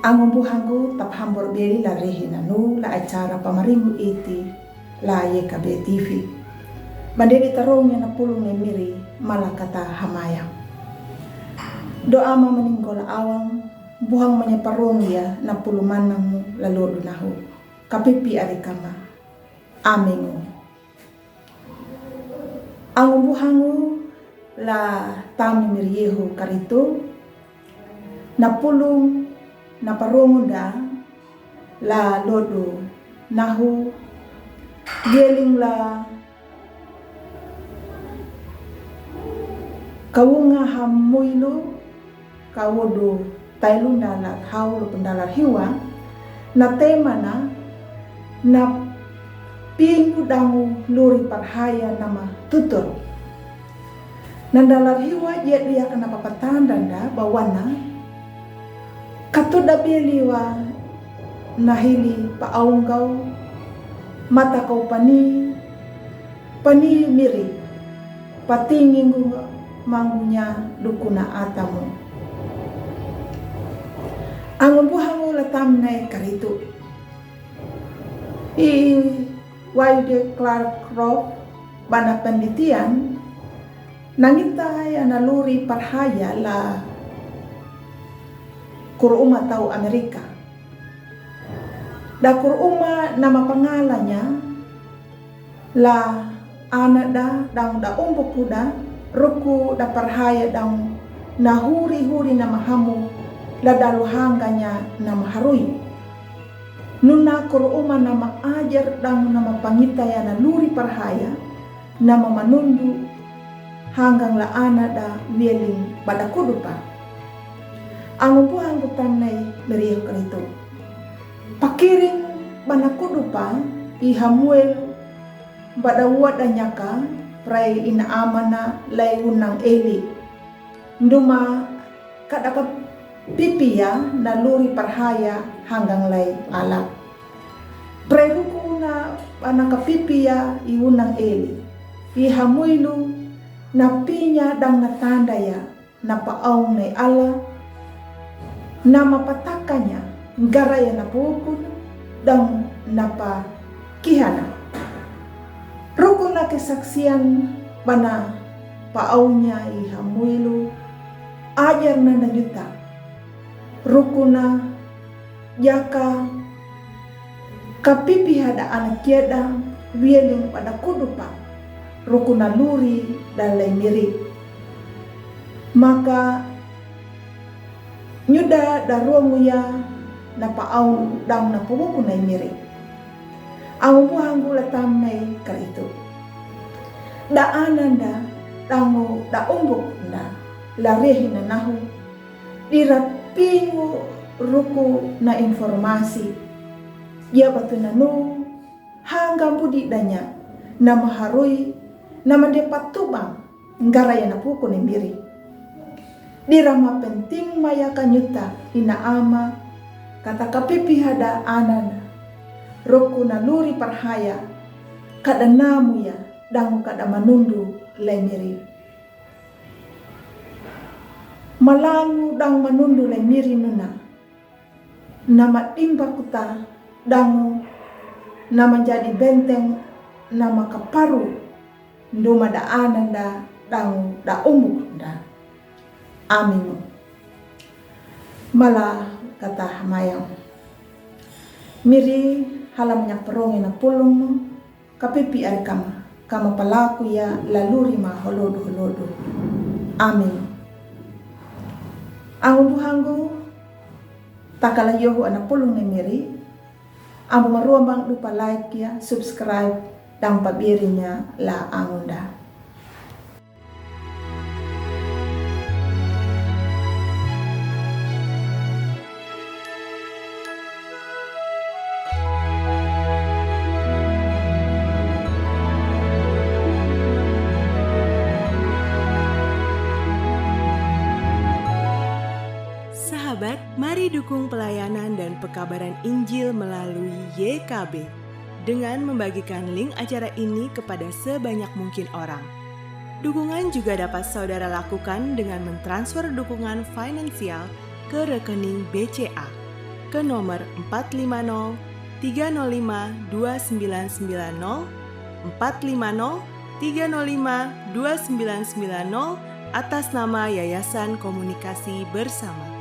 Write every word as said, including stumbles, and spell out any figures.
Anggun buhanggu, tapahambor beli la rehi nanu la acara pamaringu iti la Y K B T V. Bande di tarong ya na pulung ne miri mala kata hamaya. Doa ma maninggol awang, buhang manya parong ya na pulu manang mu la lodu nahu. Kapipi ari kama. Amengu. Anggun buhanggu la tami miri Yehu Karitu, na pulung na parongunda la lodu nahu, geling la kawunga hamuilu, kawodu tailunda la hau lupunda la hiwa, na temana, na pingu dangu luri parhaya nama tutur. Nanda la hiwa ye dia kana papatanda nda bawana, katuda beliwa na hili pa aungau, mata kau pani, pani miri, patinginggu manggunya dukuna atamu. Anggun buhanggu la tamnai Karitu. I Wayde Clark Croft bana penelitian, nangita ya na luri parhaya la kuruma tau Amerika. Da kuruma nama pangalanya, la anada dang da umbukuda, ruku da parhaya dang na huri-huri nama hamu, la dalu hanganya nama harui. Nuna kuruma nama ajar dang nama pangita ya na luri parhaya, nama manundu hanggang la anada wieling bada kudupa. Anggun buhanggu tamnai miri Yehu Karitu. Pakiring bana kudupa i Hamuel bada wada nyaka prai ina amana lai unang Eli. Nduma kada kapipia na luri parhaya hanggang lai ala. Prai rukuna bana kapipia i unang Eli. I Hamuilu na pinya dang na tanda ya na pa aung nai ala, nama patakanya, ngaraya na pukun, dang na pa kihana. Rukuna kesaksian bana pa aunya i Hamuilu, ajar na na juta. Rukuna jaka kapipi hada anak kiada wieling bada kudupa, rukuna luri dalai miri. Maka nyuda da ruangu ya na pa aung dang na pubuku nai miri. Anggun buhanggu la tamnai Karitu. Da ananda dangu da umbuk nda la rehi na nahu. Dira pingu ruku na informasi. Dia batu nanu hanggang budi danya nama harui nama de patubang ngaraya na puku ne miri. Dira ma penting maya kanyuta ina ama kata kapipi hada anana ruku na luri parhaya kada namu ya dangu kada manundu lai miri. Malangu dang manundu lai miri nuna. Nama dimba kuta dangu nama jadi benteng nama kaparu nduma da ananda dangu da umbuk da. Aminu. Mala kata hamayang. Miri hala manyak perong ina pulung nu. Kapipi ari kama, kama palaku ya laluri ma holodu holodu. Amin. Anggun buhanggu, takala yohu ana pulung ne miri. Ambu maruambang lupa like ya, subscribe, dang pabirinya la angunda. Sahabat, mari dukung pelayanan dan pekabaran Injil melalui Y K B dengan membagikan link acara ini kepada sebanyak mungkin orang. Dukungan juga dapat saudara lakukan dengan mentransfer dukungan finansial ke rekening B C A. ke nomor empat lima nol tiga nol lima dua sembilan sembilan nol, empat lima nol tiga nol lima dua sembilan sembilan nol, atas nama Yayasan Komunikasi Bersama.